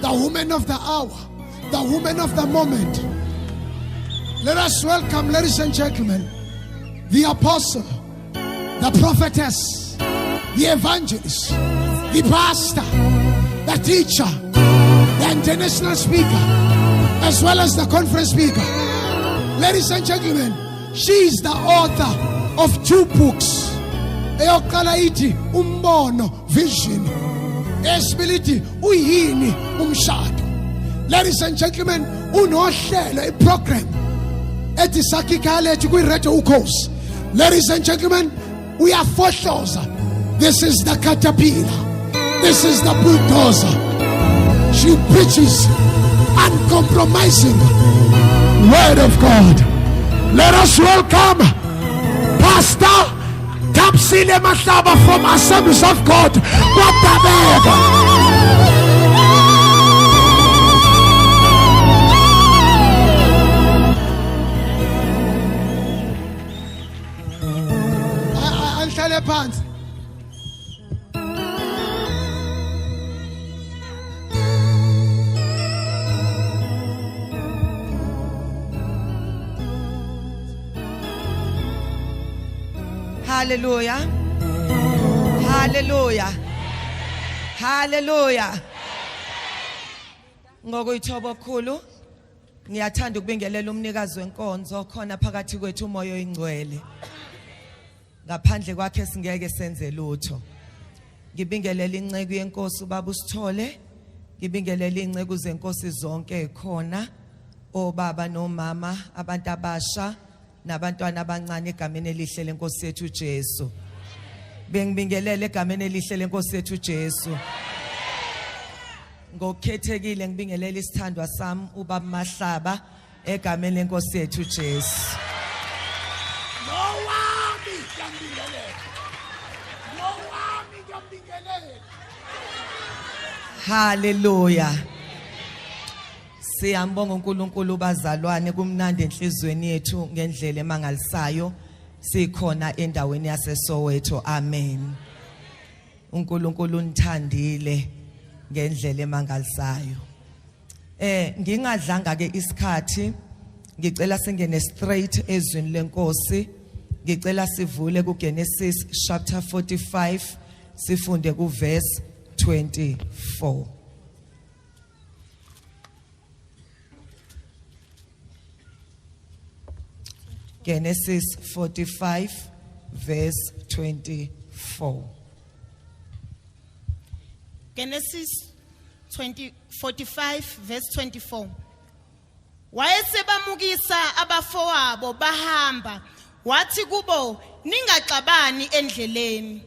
The woman of the hour, the woman of the moment. Let us welcome, ladies and gentlemen, the apostle, the prophetess, the evangelist, the pastor, the teacher, the international speaker, as well as the conference speaker. Ladies and gentlemen, she is the author of two books. Eyokuqala ithi Umbono, Vision. Esibili ithi Uyini Umshado. Ladies and gentlemen, unohlelo, iprogram ethi Sakhe Ikhaya Lethu kwi-Radio Ukhozi. Ladies and gentlemen, uyafohloza. This is the caterpillar. This is the bulldozer. She preaches uncompromising word of God. Let us welcome Pastor Thabsile Mahlaba from Assemblies of God, KwaDabeka. Angihlale phansi. Hallelujah. Hallelujah. Hallelujah. Ngokuyithoba okukhulu ngiyathanda ukubingelela umnikazi wenkonzo khona phakathi kwethu, uMoya oyiNgcwele. Ngaphandle kwakhe singeke senze lutho. Ngibingelela inceku yenkosi ubaba uSithole, ngibingelela inceku zenkosi zonke ekhona, obaba nomama, abantu abasha nabantwana abancane, egameni elihle lenkosi yethu Jesu. Bengibingelele egameni elihle lenkosi yethu Jesu. Ngokukhethekile ngibingelela isithandwa sami ubaba Mahlaba egameni lenkosi yethu Jesu. Nowami ngiyambingelela. Nowami ngiyambingelela. Hallelujah. Siyambonga uNkulunkulu bazalwane, kumnandi enhlizweni yethu ngendlela emangalisayo sikhona endaweni yaseSoweto. Amen. uNkulunkulu unithandile ngendlela emangalisayo. Ngingadlanga ke isikhathi, ngicela singene straight ezwini lenkosi. Ngicela sivule kuGenesis chapter 45, sifunde kuverse 24. Genesis 45 verse 24. Genesis 20 45 verse 24. Wayesebamukisa abafowabo bahamba, wathi kubo, "Ningaxabani endleleni."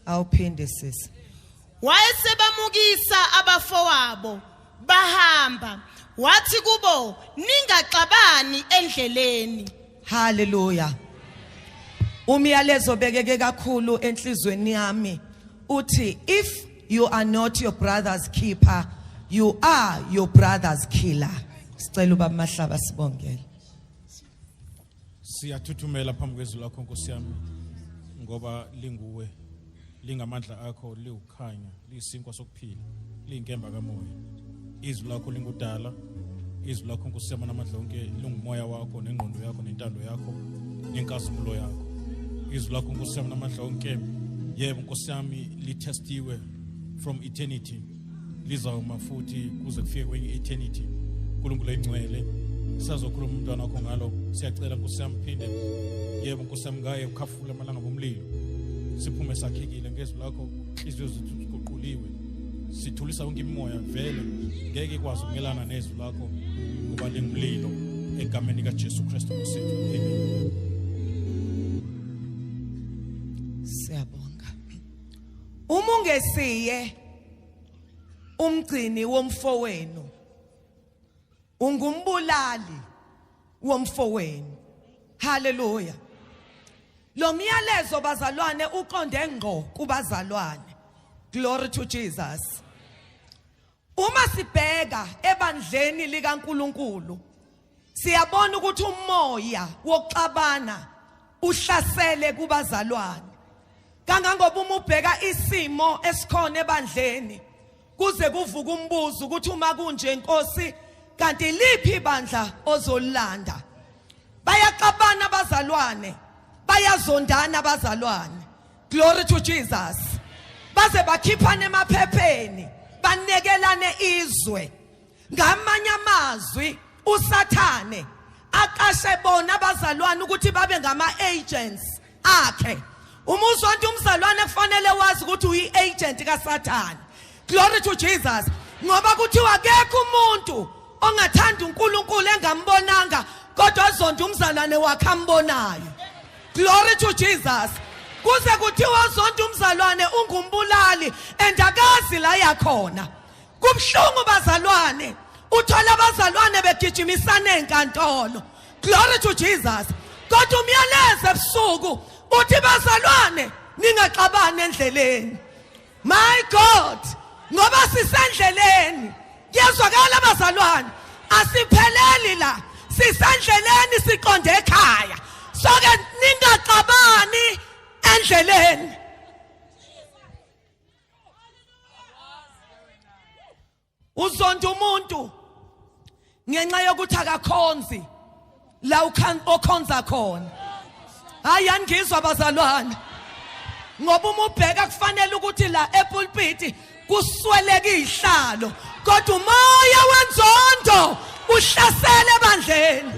Awuphinde, sis. Wayesebamukisa abafowabo bahamba, wathi kubo, "Ningaxabani endleleni." Hallelujah. Umyalezo bekeke kakhulu enhlizweni yami uthi, if you are not your brother's keeper, you are your brother's killer. Sicela ubaba Mahlaba sibongele. Siyathuthumela phambi kwezwi lakho, Nkosi yami, ngoba linguwe, lingamandla akho, liwukhanya, liyisinkwa sokuphila, liyinkemba kamoya. Izwi lakho lingudala. Izwi lakho, Nkosi yami, namandla onke, lingumoya wakho nengqondo yakho nentando yakho nenkazimulo yakho. Izwi lakho, Nkosi yami, namandla onke, yebo, Nkosi yami, litestiwe from eternity, lizawuma futhi kuze kufike kwenye eternity. Nkulunkulu engcwele, sisazokhuluma umntwana wakho ngalo. Siyacela, Nkosi yami, phinde, yebo, Nkosi yami, ngaye ukhafula amalanga bomlilo, siphume sakhekile ngezwi lakho, inhliziyo zethu ziguquliwe. Sithulisa yonke imimoya vele ngeke ikwazi ukumelana nezwi lakho ngoba lingumlilo, egameni kaJesu Kristu Nkosi yethu, amen. Siyabonga. Uma ungesiye umgcini womfowenu, ungumbulali womfowenu. Haleluya. Lo myalezo bazalwane uqonde ngqo kubazalwane. Glory to Jesus. Uma sibheka ebandleni likaNkuluNkulu, siyabona ukuthi umoya wokuxabana uhlasele kubazalwane, kangangoba uma ubheka isimo esikhona ebandleni. Kuze kuvuka umbuzo ukuthi uma kunje Nkosi, kanti liphi ibandla ozolilanda? Bayaxabana abazalwane, bayazondana abazalwane. Glory to Jesus. Baze bakhiphane emaphepheni, banekelane izwe. Ngamanye amazwi uSathane aqashe bona abazalwane ukuthi babe ngama agents akhe. Uma uzonto umzalwane kufanele wazi ukuthi uyi agent kaSathane. Glory to Jesus. Ngoba kuthiwa akekho umuntu ongathanda uNkulunkulu engambonanga kodwa azonda umzalwane wakhe ambonayo. Glory to Jesus. Kuze kuthiwa zonke umzalwane ungumbulali and akazi la yakhona. Kubhlungu bazalwane. Uthola abazalwane begijimisana enkantolo. Glory to Jesus. Kodwa umyalezo ebusuku uthi bazalwane ningaxabani endleleni. My God, ngoba sisendleleni. Kuyezwakala bazalwane, asipheleli la. Sisendleleni siqonde ekhaya. So ke ningaxabani endleleni. Uzonda umuntu ngenxa yokuthi akakhonzi la okhonza khona. Hayi angizwa bazalwane. Ngoba uma ubheka kufanele ukuthi la epulpiti kusweleke izihlalo kodwa umoya wenzondo uhlasele ebandleni.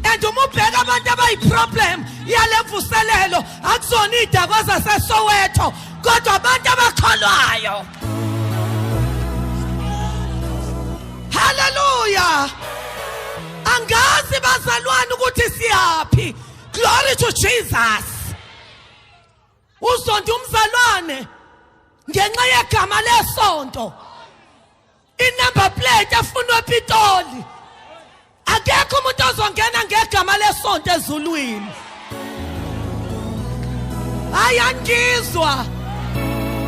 And uma ubheka abantu abayiproblem yale mvuselelo akuzona idakwa zaseSoweto kodwa abantu abakholwayo. Hallelujah. Angazi bazalwane ukuthi siyaphi. Glory to Jesus. Uzonda umzalwane ngenxa yegama lesonto. Inumber plate efunwa ePitoli. Akekho umuntu ozongena ngegama lesonto ezulwini. Hayi angizwa.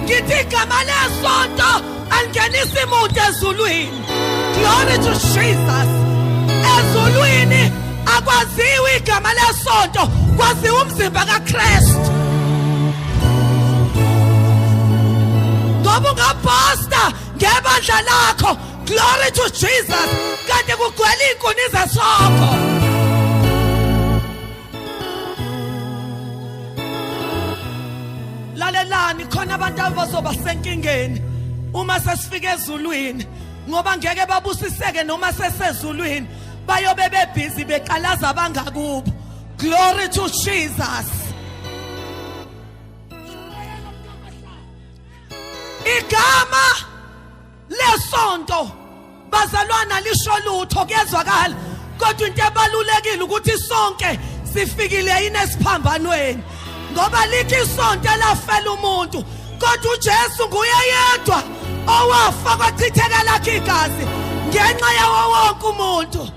Ngithi igama lesonto alingenisi muntu ezulwini. Glory to Jesus. Ezulwini akwaziwa igama lesonto, kwaziwa umzimba kaKristu. Ngoba ungaposta ngebandla lakho glory to Jesus kanti kugcwele izinkuni zesokho lalelani khona abantu abazoba senkingeni uma sesifika ezulwini ngoba ngeke babusiseke noma sesezulwini bayobe bebhizi beqalaza abangakubo glory to Jesus igama lesonto bazalwana lisho lutho kuyezwakala kodwa into ebalulekile ukuthi sonke sifikile yini esiphambanweni ngoba lithi isonto elafela umuntu kodwa uJesu nguye yedwa owafa kwachitheka lakhe igazi ngenxa yawo wonke umuntu.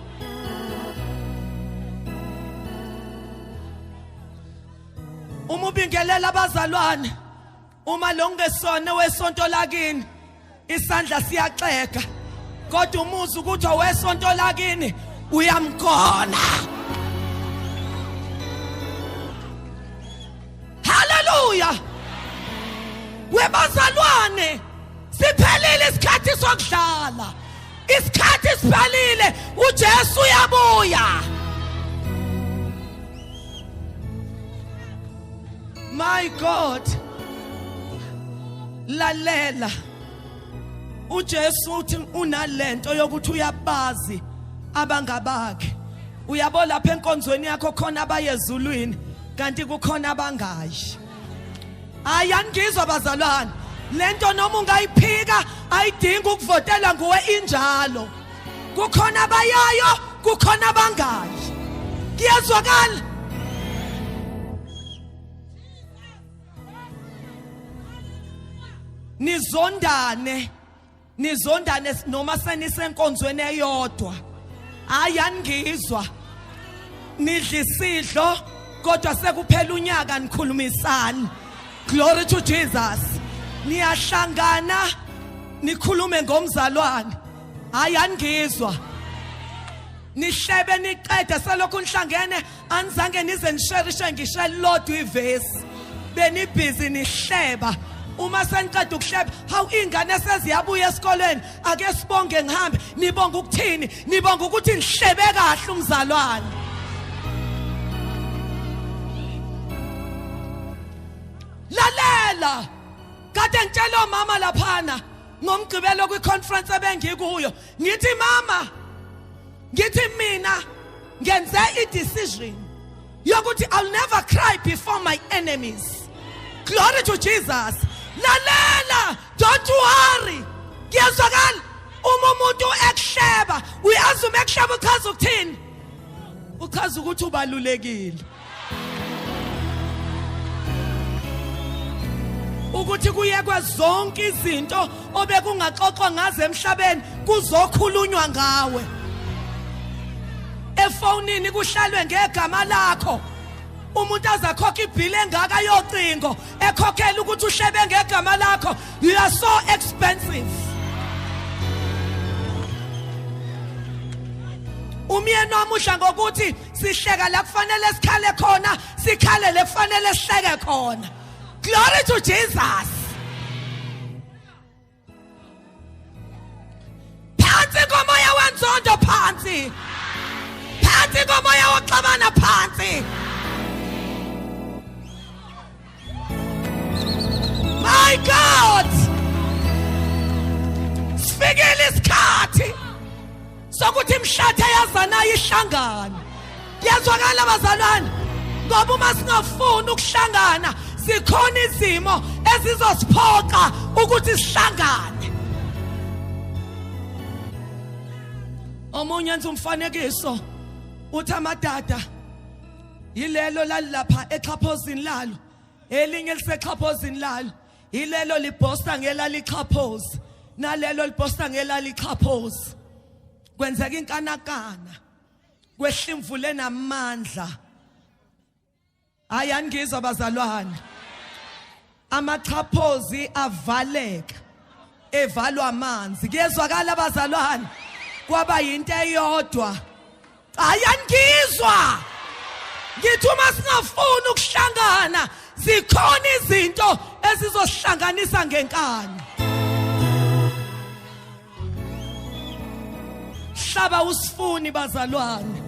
Uma ubingelela abazalwane uma lo ngesona wesonto lakini isandla siyaxega kodwa umuzi ukuthi owesonto lakini uyamgona. Haleluya webazalwane, siphelile isikhathi sokudlala, isikhathi siphelile, uJesu uyabuya. My God, lalela uJesu uthi unalento yokuthi uyabazi abangabakhe. Uyabo lapha enkonzweni yakho khona abayezulwini kanti kukhona abangayi. Hayi angizwa bazalwane, lento noma ungayiphika ayidingi ukuvotela nguwe, injalo. Kukhona abayayo, kukhona abangayi. Kuyezwakala. Nizondane, nizondane noma senisenkonzweni eyodwa. Hayi aningizwa. Nidla isidlo kodwa sekuphela unyaka nikhulumisani. Glory to Jesus. Niyahlangana nikhulume ngomzalwane. Hayi aningizwa. Nihlebe niqede selokhu nihlangene anizange nize nisherishe ngisho elilodwa ivesi. Benibhizi nihleba. Uma seniqeda ukuhleba, hawu, ingane seziyabuya esikolweni, ake sibonge ngihambe. Nibonga ukuthini? Nibonga ukuthi nihlebe kahle umzalwane. Lalela, kade ngitshela omama laphana ngomgqibelo kwi-conference ebengikuyo, ngithi mama, ngithi mina ngenze i-decision yokuthi I'll never cry before my enemies. Glory to Jesus. Lalela, don't worry. Kuyezwakala uma umuntu ekuhleba, uyazi uma ekuhleba uchaza ukuthini? Uchaza ukuthi ubalulekile. Ukuthi kuyekwe zonke izinto obekungaxoxwa ngazo emhlabeni, kuzokhulunywa ngawe. Efonini kuhlalwe ngegama lakho. Umuntu azakhokha ibhili engaka yocingo ekhokhela ukuthi uhlebe ngegama lakho. You are so expensive. Umyeni wami udla ngokuthi sihleka la kufanele sikhale khona, sikhale le kufanele sihleke khona. Glory to Jesus. Phansi komoya wenzondo, phansi, phansi komoya wokuxabana, phansi. My God, sifikile isikhathi sokuthi imihlatha yazanayo ihlangane. Kuyazwakala bazalwane, ngoba uma singafuni ukuhlangana, zikhona izimo ezizosiphoqa ukuthi sihlangane. Omunye enza umfanekiso, uthi amadada yilelo lalapha exhaphozini lalo, elinye lisexhaphozini lalo, ilelo libhosta ngelalixhaphozi, nalelo libhosta ngelalixhaphozi. Kwenzeka inkanakana, kwehla imvula enamandla. Hayi, angizwa bazalwane, amaxhaphozi avaleka, evalwa amanzi. Kuyezwakala bazalwane? Kwaba yinto eyodwa. Hayi, angizwa. Ngithi uma singafuni ukuhlangana, zikhona izinto ezizosihlanganisa ngenkani. Hlaba usifuni bazalwane,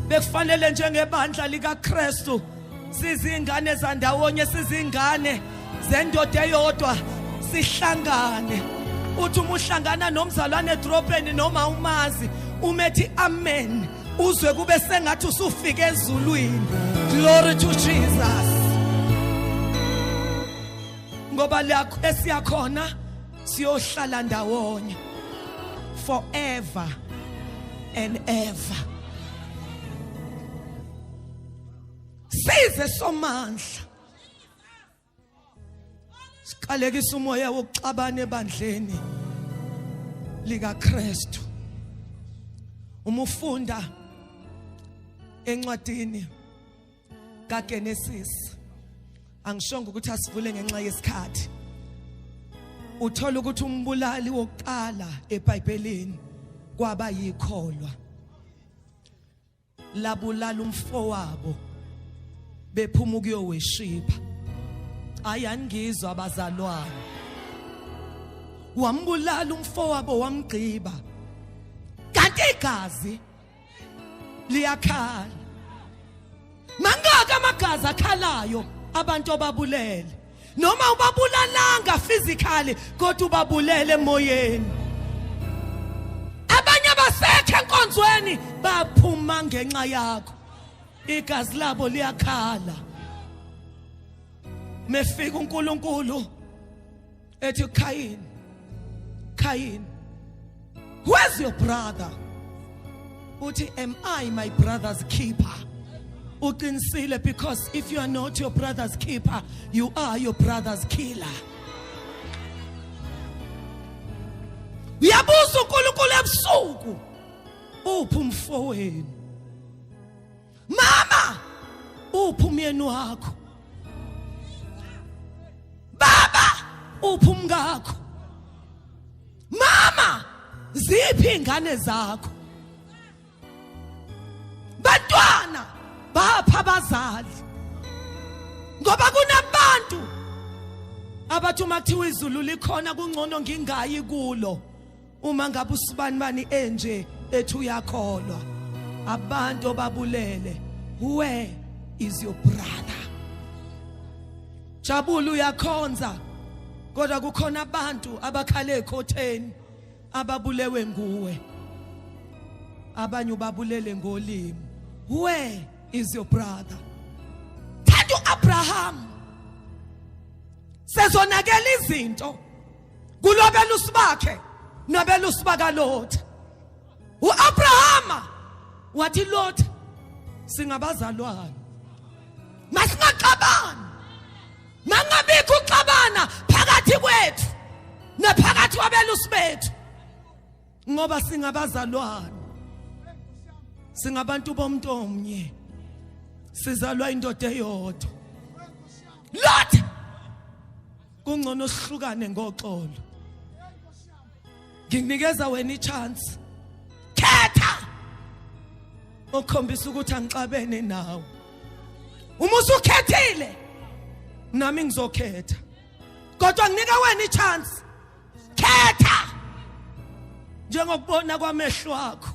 bekufanele njengebandla likaKristu sizingane zandawonye, sizingane zendoda eyodwa, sihlangane. Uthi uma uhlangana nomzalwane edrobheni noma umazi, umethi amen, uzwe kube sengathi usufike ezulwini. Glory to Jesus. Ngoba la esiyakhona siyohlala ndawonye forever and ever. Size somandla, siqalekisa umoya wokuxabana ebandleni likaKristu. Uma ufunda encwadini kaGenesis, angishongo ukuthi asivule ngenxa yesikhathi, uthola ukuthi umbulali wokuqala eBhayibhelini kwaba yikholwa, labulala umfowabo bephuma ukuyoweshipha. Ayangizwa abazalwane, wambulala umfowabo, wamgqiba, kanti igazi liyakhala. Mangaka amagazi akhalayo abantu obabulele, noma ubabulalanga physically, kodwa ubabulele emoyeni. Abanye abasekho enkonzweni baphuma ngenxa yakho, igazi labo liyakhala. Mefika uNkulunkulu ethi, "Cain, Cain, where's your brother?" Uthi, "Am I my brother's keeper?" Uqinisile, because if you are not your brother's keeper, you are your brother's killer. Uyabuza uNkulunkulu ebusuku, uphi umfowenu? Mama, uphi umyeni wakho? Baba, uphi umkakho? Mama, ziphi ingane zakho? Bantwana, bapha abazali? Ngoba kunabantu. Abathi uma kuthiwa izulu likhona kungcono ngingayi kulo. Uma ngabe usibani bani enje ethi uyakholwa. Abantu obabulele. Where is your brother? Jabula uyakhonza. Kodwa kukhona abantu abakhale ekhotheni ababulewe nguwe. Abanye ubabulele ngolimi. Where is your brother? Thatha uAbraham. Sezonakela izinto kulobelusi bakhe nabelusi bakaLot. uAbrahama wathi Lot singabazalwane. Masingaxabani. Mangabikho uxabana phakathi kwethu naphakathi kwabelusi bethu ngoba singabazalwane. Singabantu bomuntu omnye. Sizalwa indoda eyodwa. Lot kungcono sihlukane ngoxolo. Ngikunikeza wena ichance. Khetha. Okhombisa ukuthi angixabene nawe. Uma usukhethile nami ngizokhetha. Kodwa nginika wena ichance. Khetha. Njengokubona kwamehlo akho.